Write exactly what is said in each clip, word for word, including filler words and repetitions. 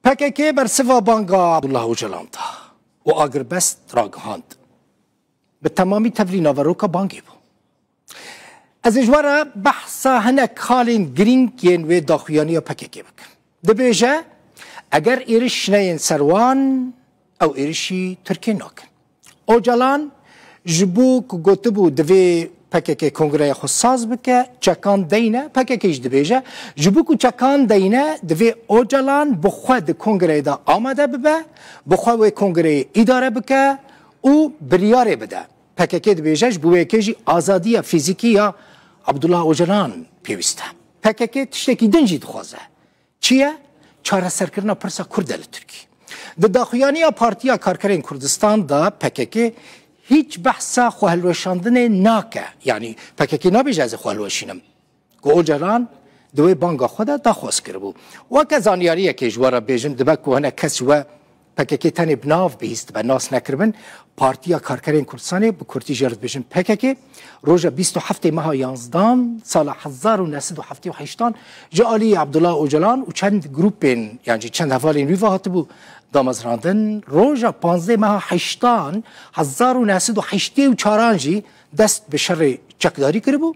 P K K bersiva banga Abdullah Ocalan da û agirbest ragihand. Bi temamî tevlî naveroka bangê bû. Ez ê ji we re behsa hinek xalên girîng yên wê daxuyaniya P K K bikim. Dibêje, eger êriş neyên ser wan, ew êrişî Tirkiyê nakin. Ocalan ji bo ku gotibû divê P K K kongreya xwe saz bike, çekan deyne, P K K jî dibêje, ji bo ku çekan deyne, divê Ocalan bi xwe di kongreyê de amade bibe, bi xwe wê kongreyê îdare bike û biryarê bide. P K K dibêje, ji bo wê yekê jî azadiya fîzîkî ya Abdullah Ocalan pêwîst e. P K K tiştekî din jî dixwaze. Çi ye? Çareserkirina pirsa Kurd e li Tirkiyê. Di daxuyaniya Partiya Karkerên Kurdistan de P K K hîç behsa xwehilweşandinê nake. Yanî P K K nabêje ez ê xwehilweşînim. Ku Ocalan di wê banga xwe de daxwaz kiribû. Weke zanyariyekê ji we re bêjim, dibe ku hinek kes ji we P K K tenê bi nav bihîstibe, nas nekiribin. Partiya Karkerên Kurdistanê, bi kurtî jê re dibêjin P K K, roja bîst û heftê meha yanzdan sala hezar û neh sed û heftê û heştan ji alî Abdullah Ocalan û çend grûpên, yan jî çend hevalên wî ve hatibû damezrandin. Roja panzdeh meha heştan hezar û neh sed û heştê û çaran jî dest bi şerê çekdarî kiribû.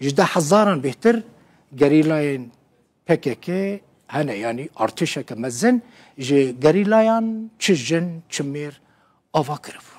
Ji deh hezaran bêhtir gerîlayên P K K hene, yanî artêşeke mezin ji gerîlayan çi jin çi mêr ava kiribû.